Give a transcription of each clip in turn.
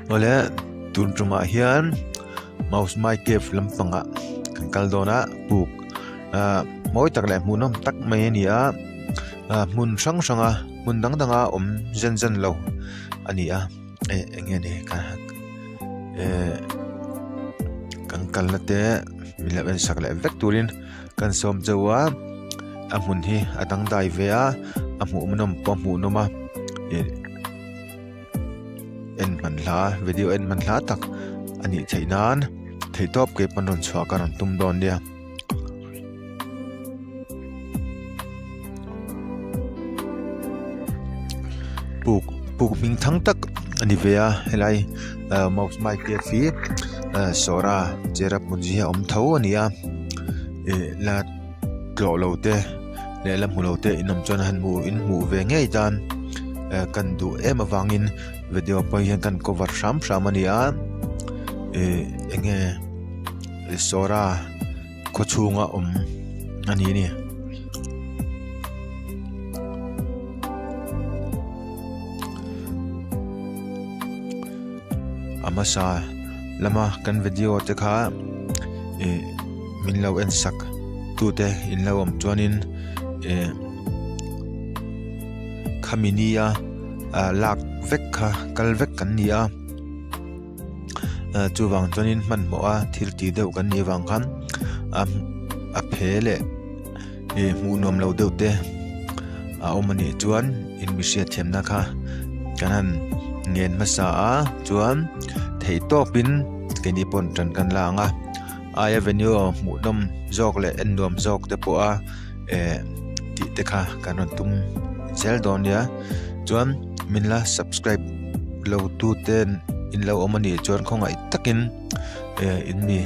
Awle tun tumah hian mouse my cave lampangah kan kal dawn a puk ah mawi tak leh hmuhnawm tak mai a ni a ah hmun hrang hrang a hmun dang dang a awm zen zen lo a ni a eh eng nge ni ka eh kan kalna te min lo en sak leh vek turin kan sawm chauh a a hmun hi a dangdai ve a a hmuh nawm pawh a hmuh nawm a ih en hman hla video en hman hla tak a nih theih nan theihtawp ke pawn rawn chhuah ka rawn tum dawn nia. Puk puk hming thang tak a ni ve a helai ah mouse mic te hi ah sawra cherrapunji hi a awm tho a ni a ih la tlawh lo te leh la hmu lo te in awm chuan han hmuh in hmuh ve ngei tan eh kan duh em avangin video pawh hian kan cover hram hram a ni a ih eng nge sawra khaw chhunga awm a ni a ni. A hmasa lama kan video te kha ih min lo en sak tute in lo awm chuanin ih khami nia ah lak vek kha kal vek kan ni a. Chuvang chuanin hmanhmawh a thil tih deuh kan nih avang khan a a phe leh ih hmuh nuam lo deuh te a awm a nih chuan in mi hriat thiamna kha kan han ngen hmasa a chuan theih tawpin keini pawh tan kan la ang a ai avenue hmuh nawm zawk leh en nuam zawk te pawh a eh tih te kha kan rawn tum zel dawn nia chuan min la subscribe lo tu ten in lo awm a nih chuan khawngaih takin eh in mi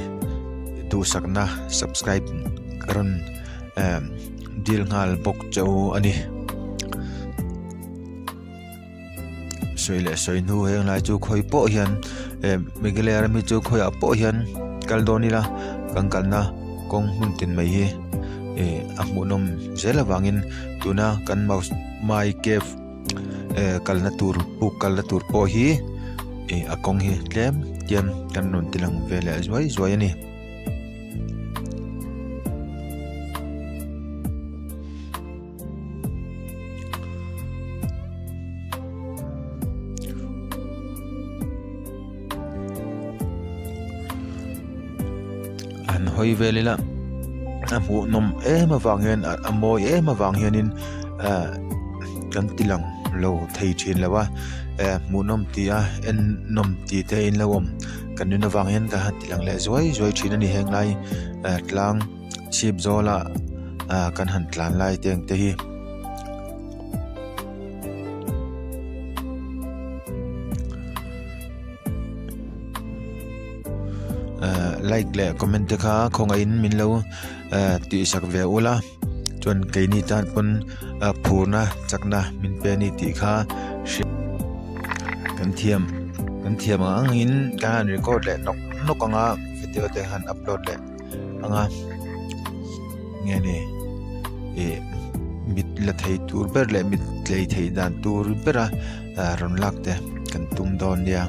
duhsakna subscribe ka rawn eh dil nghal bawk che u a ni. Sawi leh sawi hnu heng lai chu khawi pawh hian eh Meghalaya ram hi chu khawiah pawh hian kal dawn ila kan kalna kawng hmun tin mai hi eh a hmuhnawm zel avangin tuna kan mouse my cave eh kalna tur puk kalna tur pawh hi eh a kawng hi tlem tlem kan rawn ti lang ve leh zuai zuai a ni. An hawi vel ila a hmuh nawm em avang hian a mawi em avang hianin ah kan ti lang lo thei thin lo a eh hmuh nawm tih a en nawm tih te in lo awm kan rin avang hian ka han ti lang leh zuai zuai thin a ni heng lai eh tlang. Chhip zawla ah kan han tlan lai te ang te hi. Ah like leh comment te kha khawngaihin min lo ah tih sak ve ula chuan keini tan pawn ah phurna chakna min pe a ni tih kha hria kan thiam kan thiam ang angin kan han record leh nawk nawk anga video te han upload leh. anga nge ni ih mit la thei tur ber leh mit tlei theih dan tur bera ah rawn lak te kan tum dawn nia.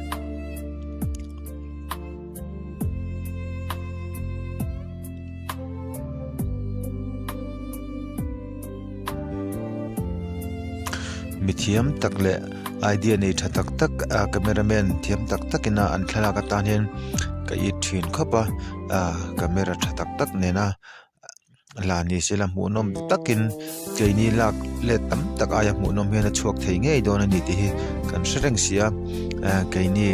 Mithiam tak leh idea nei tha tak tak ah camera man thiam tak tak ina an thlalak atan hian ka it thin khawp a. ah camera tha tak tak nena la ni sela hmuhnawm takin keini lak let tam tak aia hmuhnawm hian a chhuak thei ngei dawn a ni tih hi kan hre reng si a ah keini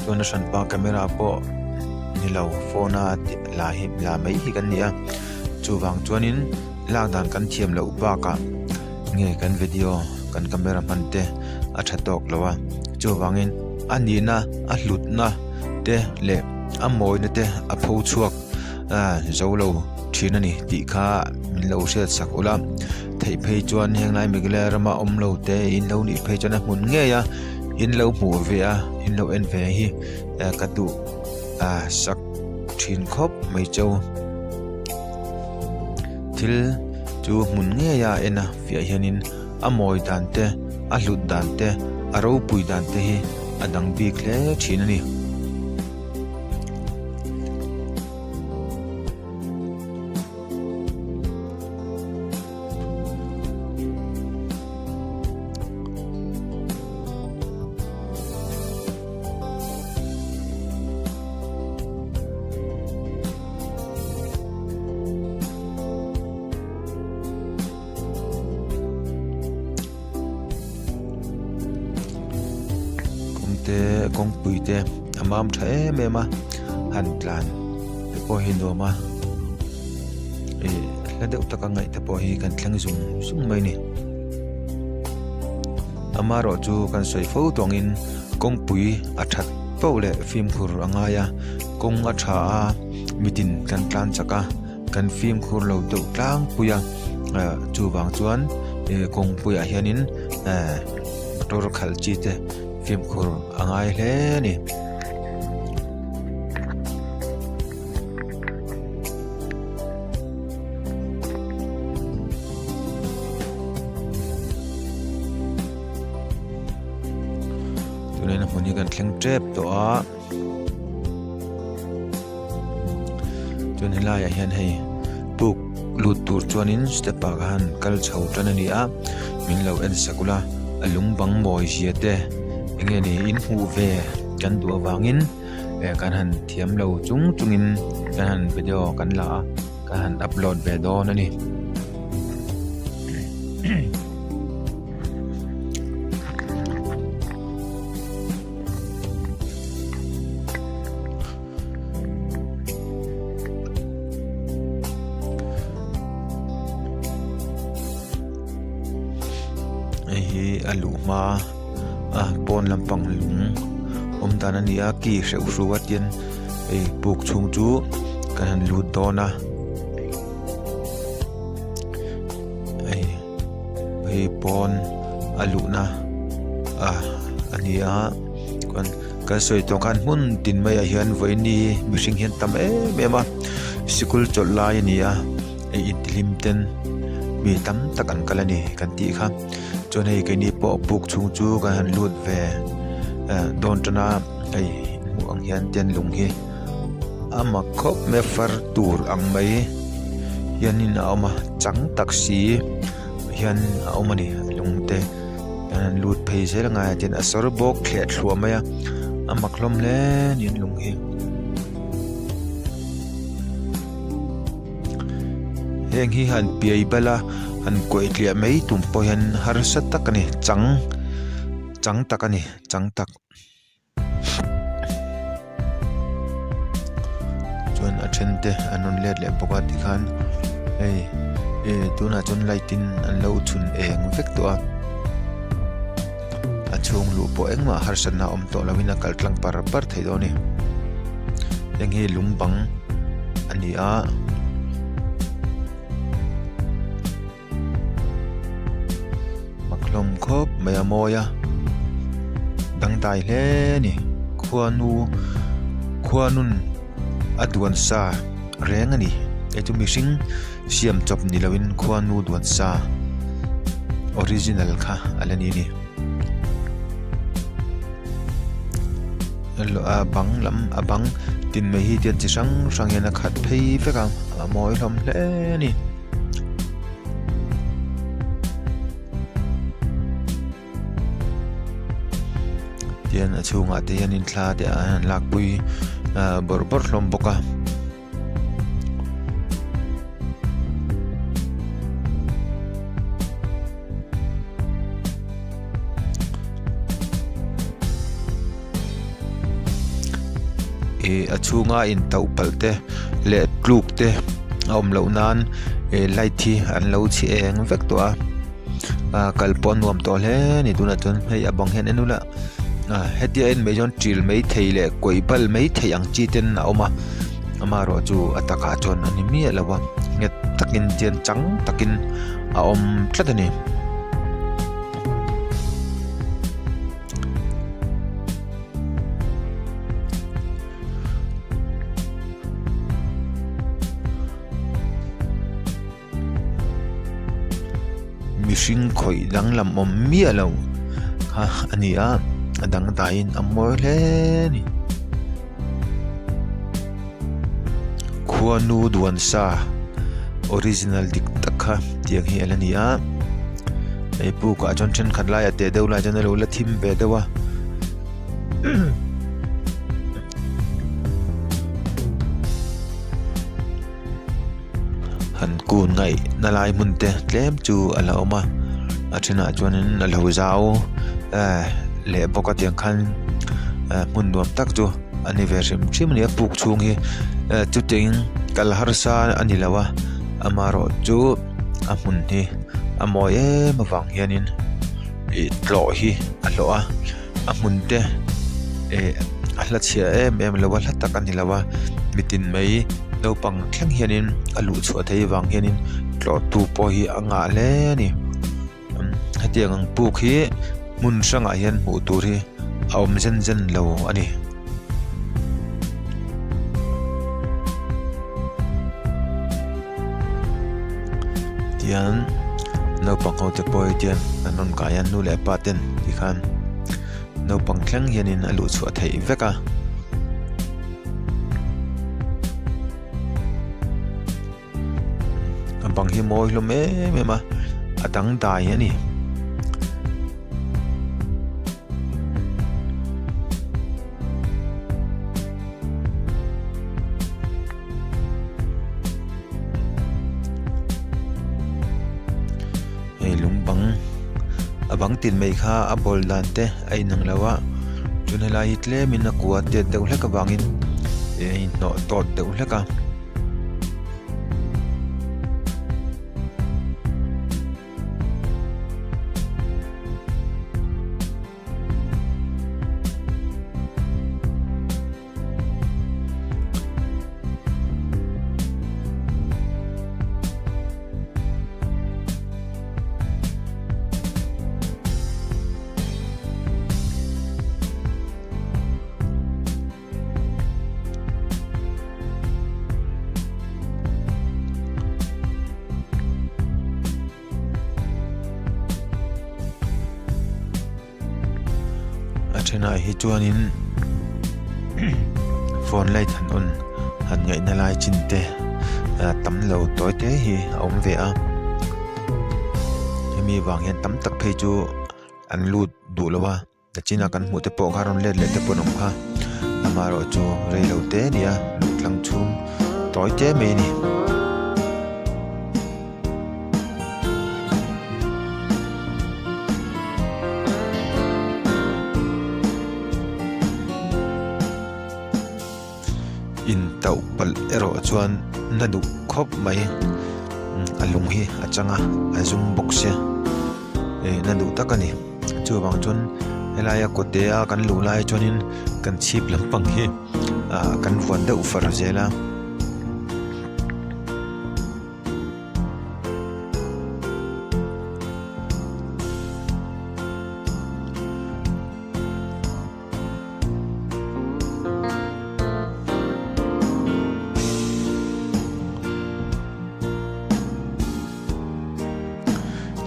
tuna hranpa camera pawh ni lo phone a la hi la mai hi kan ni a chuvang chuanin lak dan kan thiam loh bakah nge kan video kan camera hman te a tha tawk lo a chuvangin a nihna a hlutna. te leh a mawina te a pho chhuak ah zo lo thin a ni tih kha min lo hriat sak ula theih phei chuan heng lai Meghalaya rama awm lo te in lo nih phei chuan a hmun ngei a in lo hmuh ve a in lo en ve hi eh ka duh ah sak thin khawp mai cheu thil. Chu hmun ngeia en a fiah hianin a mawi dan te, a hlut dan te, a ropui dan te hi a dang bik hle thin a ni. Kawng te kawngpui te a mam tha em em a han tlan te pawh hi nuam a ih hla deuh taka ngaih te pawh hi kan thleng zung zung mai a ni amaherawh chu kan sawi fo tawng in kawngpui a that poh leh fimkhur a ngai a kawng a tha a mitin kan tlan chak a kan fimkhur lo deuh tlangpui a ah chuvang chuan ih kawngpuiah hianin eh motor khalh chi te fimkhur a ngai hle a ni. Tunah hian hmun hi kan thleng tep tawh a chuan helaiah hian hei puk lut tur chuanin step ah khan kal chho tan a ni a min lo en sak ula a lung bang mawi zia te eng nge ni in hmuh ve kan duh avangin eh kan han thiam lo chung chungin kan han video kan la a kan han upload ve dawn a ni. Hei hi a luh hma a pawn lampang lung awm dan a ni a ki hreuh hru a tin hei puk chhung chu kan han lut dawn a hei hei pawn a luhna a a ni a chuan kan sawi tawh khan hmun tin maiah hian vawiini mihring hian tam em em a sikul chawlh lai a ni a hei intihlim ten mi tam tak an kal a ni kan tih kha chuan hei keini pawh buk chhung chu kan han lut ve eh dawn tan a hei hmuh ang hian ten lung hi a mak khawp mai a far tur ang mai hianin a awm a chang tak si hian a awm a ni lung te an han lut phei zel ang a tin a sawr bawk thleh thluah mai a a mak hlawm hle a ni an lung hi. Heng hi han piai bal a han kuai tliah mai tum pawh hian harsa tak a ni chang chang tak a ni chang tak. Chuan a then te an rawn let leh bawk a tikhan hei eh tunah chuan light in an lo chhun eng vek tawh a a chhung luh pawh engmah harsatna a awm tawh lo in a kal tlang par par thei dawn a ni heng hi lung bang a ni a. Mak hlawm khawp mai a mawi a dangdai hle a ni khuanu khuanun a duan sa reng a ni hei chu mihring siam chawp ni loin khuanu duan sa original kha a la ni a ni a bang lam a bang tin mai hi tian chi hrang hrang hian a khat phei vek a a mawi hlawm hle a ni. Tihian a chhungah te hianin thla te an han lakpui ah bawrh bawrh hlawm bawk a. Ih a chhunga intauh palh te leh tluk te a awm loh nan ih light hi an lo chhi eng vek tawh a ah kal pawh a nuam tawh hle a ni tunah chuan hei a bang hian en ula ah hetia en mai chuan ṭil mai thei leh kawih bal mai thei ang chi ten a awm a amaherawh chu a takah chuan a ni miah lo a nghet takin chian chang takin a awm tlat a ni. mihring khawih danglam awm miah lo kha a ni a a dangdaiin a mawi hle a ni. Khuanu duan sa original dik tak kha tiang hi a la ni a hei puk ah chuan thenkhat lai a teh deuh lai chuan a lo la thim ve deuh a. Han kun ngaih na lai hmun te tlem chu a la awm a a thenah chuanin a lo zau eh leh bawk a tiang khan eh hmun nuam tak chu a ni ve hrim hrim a ni a puk chhung hi eh chutiangin kal harsa a ni lo a amaherawh chu a hmun hi a mawi em avang hianin ih tlawh hi a hlawh a. A hmun te eh a hla chhia em em lo a hla tak a ni lo a mitin mai naupang thleng hianin a luh chhuah theih avang hianin tlawh tu pawh hi a ngah hle a ni hetiang ang puk hi hmun hrangah hian hmuh tur hi a awm zen zen lo a ni. Tian naupang ho te pawh hi tian an rawn kai a nu leh pa ten tikhan naupang thleng hianin a luh chhuah theih vek a. A bang hi mawi hlawm em em a a dangdai a ni. Hei lung bang a bang tin mai kha a bawl dan te a inang lo a chuan helai hi tlemin a kua tet deuh hlek avangin ih a inhnawh tawt deuh hlek a. A thenah hi chuanin phone light han on han ngaihna lai chin te ah tam lo tawi te hi a awm ve a hemi vang hian tam tak phei chu an lut duh lo a. Nachina kan hmuh te pawh kha rawn let leh te pawh an awm kha amaherawh chu rei lo te a ni a luh tlang chhung tawi te mai a ni. Intauh palh erawh chuan na duh khawp mai a lung hi a chang a a zum bawk sia eh na duh tak a ni. Chuvang chuan helaia kawte a kan luh lai chuanin kan chhip lampang hi ah kan vuan deuh far zel a.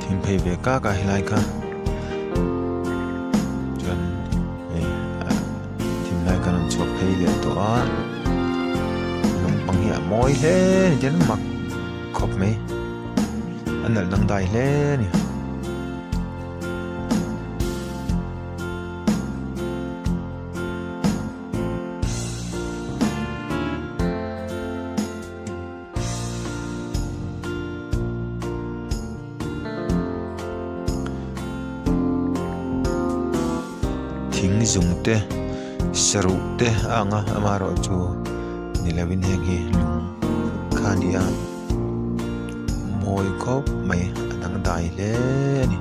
Thing phei ve kak a helai kha chuan hei thim lai khan an chhuak phei leh tawh a lung pang hi a mawi hle a ni ten mak khawp mai a nalh dangdai hle a ni. Thing zung te saruh te a ang a amaherawh chu ni lovin heng hi lung kha a ni a mawi khawp mai a dangdai hle a ni.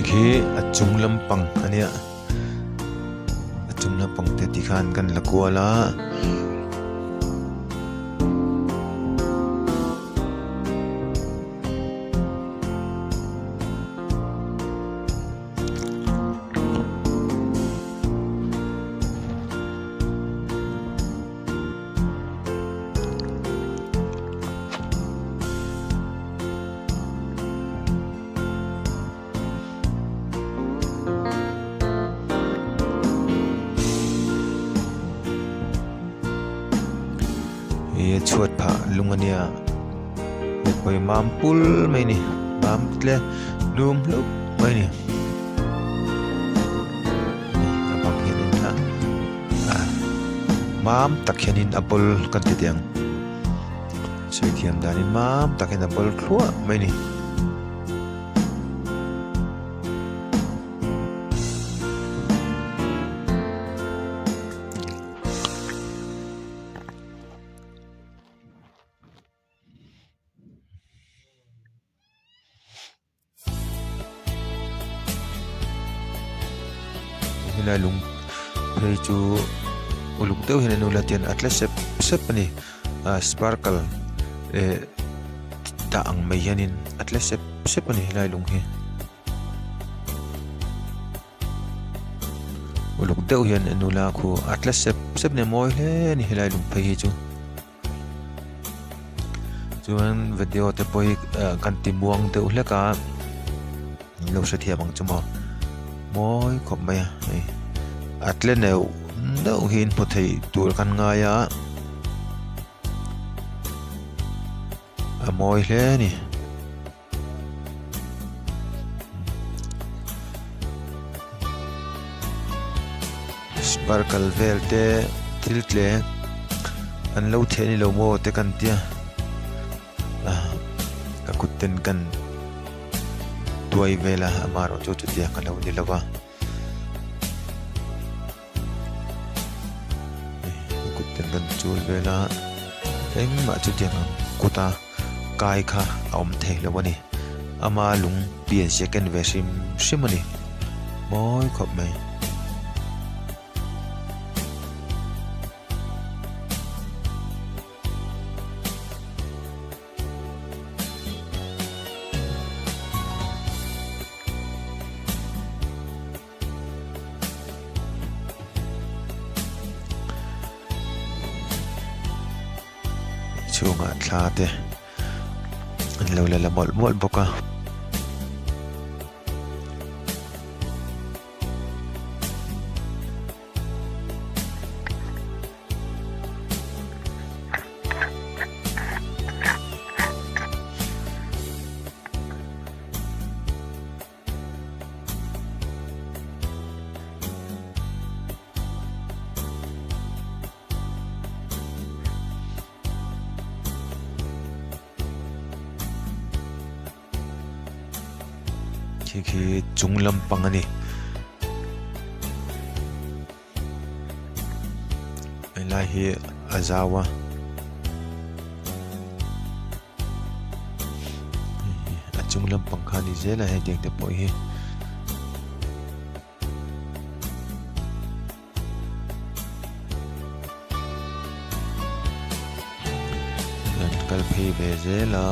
Khi khi a chung lampang a nia a chung lampang te tikhan kan la kual a. He chhuat phah lung a nia mipui mam pul mai a ni mam tle lum hlup mai a ni a bang hianin a mam tak hianin a bawl kan ti teh ang sawi thiam danin mam tak hian a bawl thluah mai a ni. Helai lung phei chu uluk deuh hian an ula tian a tle sep sep a ni ah sparkle eh dah ang mai hianin a tle sep sep a ni helai lung hi. Uluk deuh hian a nula khu a tla sep sep nia mawi hle a ni helai lung phei hi chu. Chuan video te pawh hi ah kan ti muang deuh hlek a in lo hrethiam ang chu maw mawi khawp mai a hei a tle neuh neuh hi in hmu thei tur kan ngai a. A mawi hle a ni. Sparkle vel te thil tle an lo theh ni lo maw te kan tia ka kut ten kan tuai vel a amaherawhchu chutiang a lo ni lo va. Kut ten kan chul vel a engmah chutiang ang kuta kai kha a awm thei lo a ni ama lung pian second ve hrim hrim a ni mawi khawp mai. Chhungah thla te an lo la la mawlh mawlh bawk a. Khi khi chung lampang a ni. Helai hi a zau a. A chung lampang kha a ni zel a hetiang te pawh hi. An kal phei ve zel a.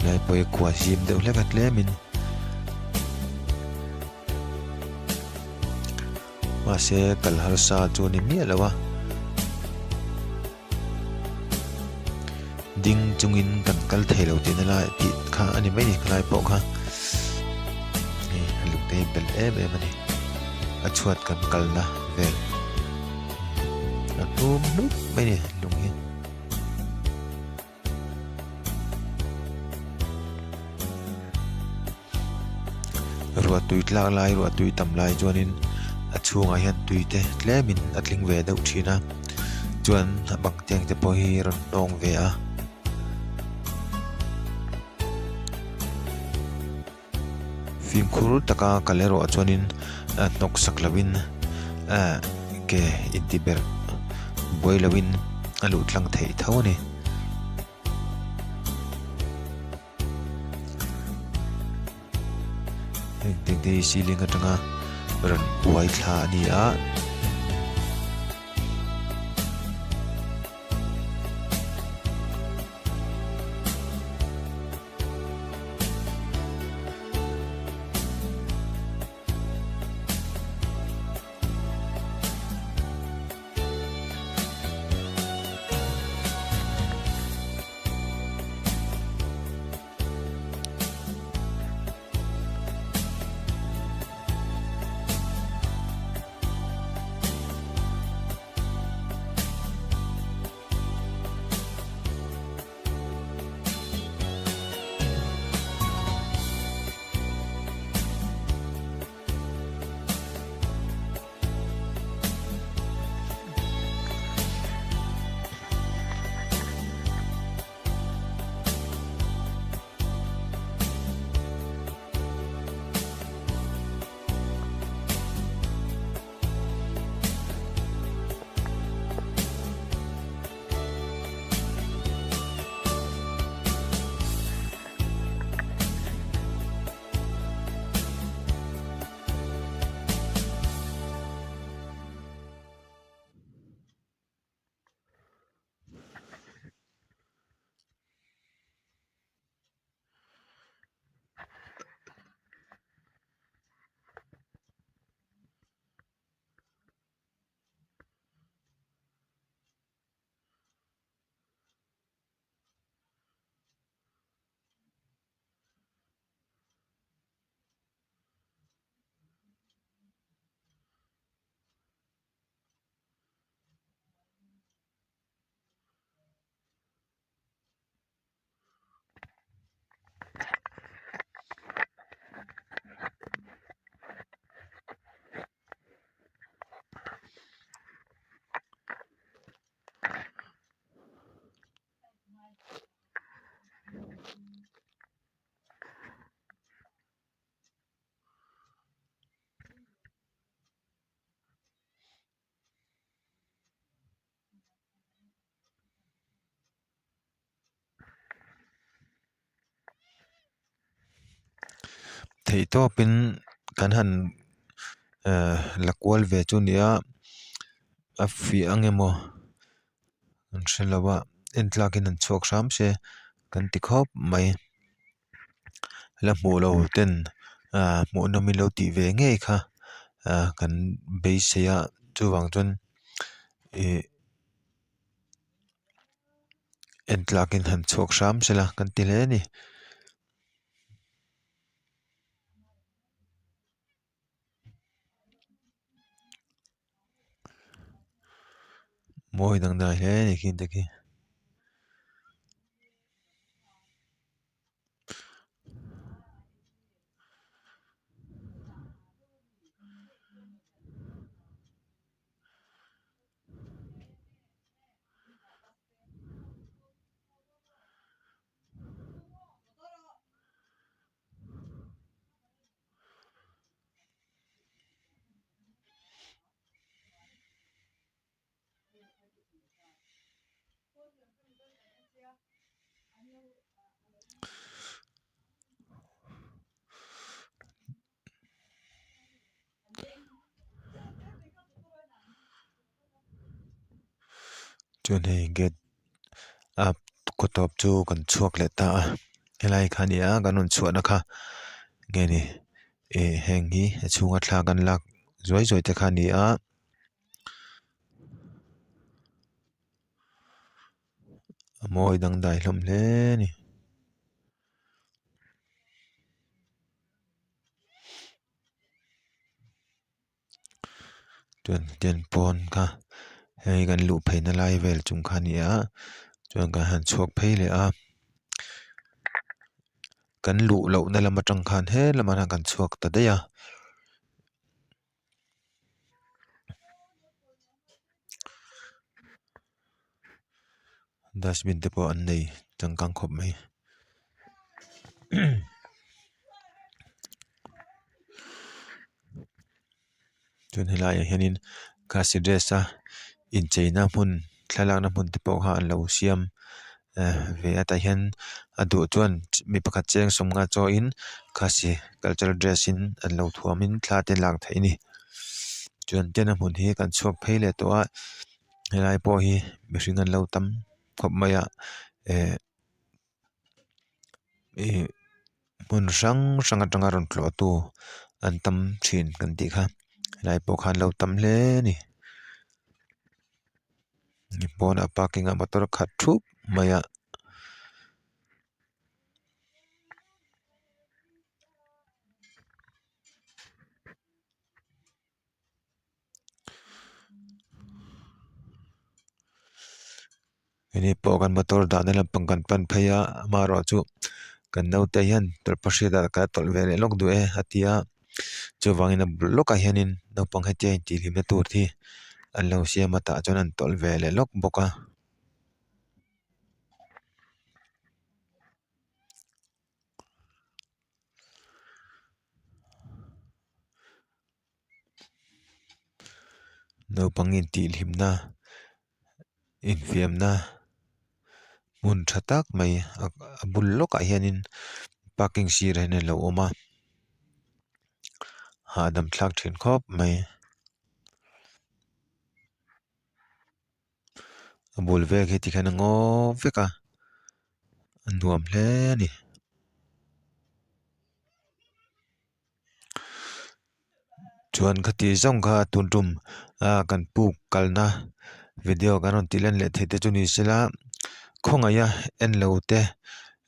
Lai pawh hi kua zim deuh hlek a tlemin mahse kal harsa chu a ni miah lo a. Ding chungin kan kal thei lo tihna lai tih kha a ni mai ni khalai pawh kha hei a lung te hi bel em em a ni a chhuat kan kalna vel a hnum hnup mai ni lung hi. Ruah tui tlak lai ruah tui tam lai chuanin a chhungah hian tui te tlemin a tling ve deuh thin a chuan a bang tiang te pawh hi rawn hnawng ve a. Fimkhur taka kal erawh chuanin hnawk sak lovin ah ke intiberh buai lovin a luh tlang theih tho a ni. Heng te hi ceiling atanga rawn uai thla a ni a. Theihtawpin kan han ehh la kual ve chu a ni a a fiah ang emaw an hre lo a en tlakin an chhuak hram se kan ti khawp mai la hmuh lo ten ah hmuh nawm in lo tih ve ngei kha ah kan beisei a chuvang chuan ih en tlakin han chhuak hram se la kan ti hle a ni. Mawi dangdai hle a ni khi te khi. Chuan hei gate a kaw tawp chu kan chhuak leh ta a helai kha a ni a kan rawn chhuahna kha nge ni ih heng hi a chhunga thla kan lak zuai zuai te kha a ni a. A mawi dangdai hlawm hle a ni. Chuan tian pawn kha hei kan luh phei na lai vel chung kha a ni a chuan kan han chhuak phei leh a kan luh loh na lam atang khan he lamah hian kan chhuak ta daih a. Dustbin te pawh an nei changkang khawp mai chuan helaiah hianin khasi dress a incheina hmun thlalakna hmun te pawh kha an lo siam ve a tah hian a duh chuan mi pakhat cheng sawmnga chawiin khasi cultural dress in an lo thuamin thla te lak theih a ni chuan tena hmun hi kan chhuak phei leh tawh a helai pawh hi mihring an lo tam khawp mai a eh ih hmun hrang hrang atanga rawn tlawh tu an tam thin kan tih kha helai pawh khan lo tam hle a ni pawnah parking ah motor khat thup mai a. Hei pawh kan motor dahna lampang kan pan phei a amaherawhchu kan naute hian tawlhpahrit ah ka tawlh ve leh lawk duh e a ti a chuvangin a bul lawkah hianin naupang hetia intihhlimna tur hi an lo siam a tah chuan an tawlh ve leh lawk bawk a. Naupang intihhlimna infiamna hmun tha tak mai a bul lawkah hianin parking sirah hian a lo awm a hahdam thlak thin khawp mai. A bul vel khi tikhian a ngaw vek a a nuam hle a ni. Chuan khati zawng kha tun tum a kan puk kalna video kan rawn tih lan leh theih te chu ni sela khawngaih a en lo te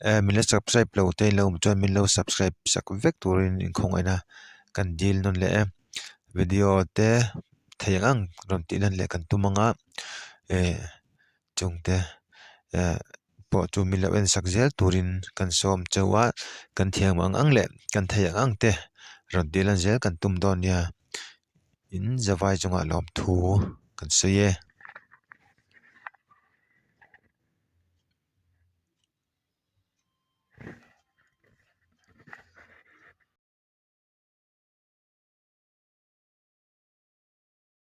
eh min la subscribe lo te in lo awm chuan min lo subscribe sak vek turin in khawngaihna kan dil nawn leh e video te thei ang ang rawn tih lan leh kan tum ang a eh chungte eh pawh chu min lo en sak zel turin kan sawm chauh a kan thiam ang ang leh kan thei ang ang te rawn tih lan zel kan tum dawn nia in zavai chungah lawmthu kan sawi e.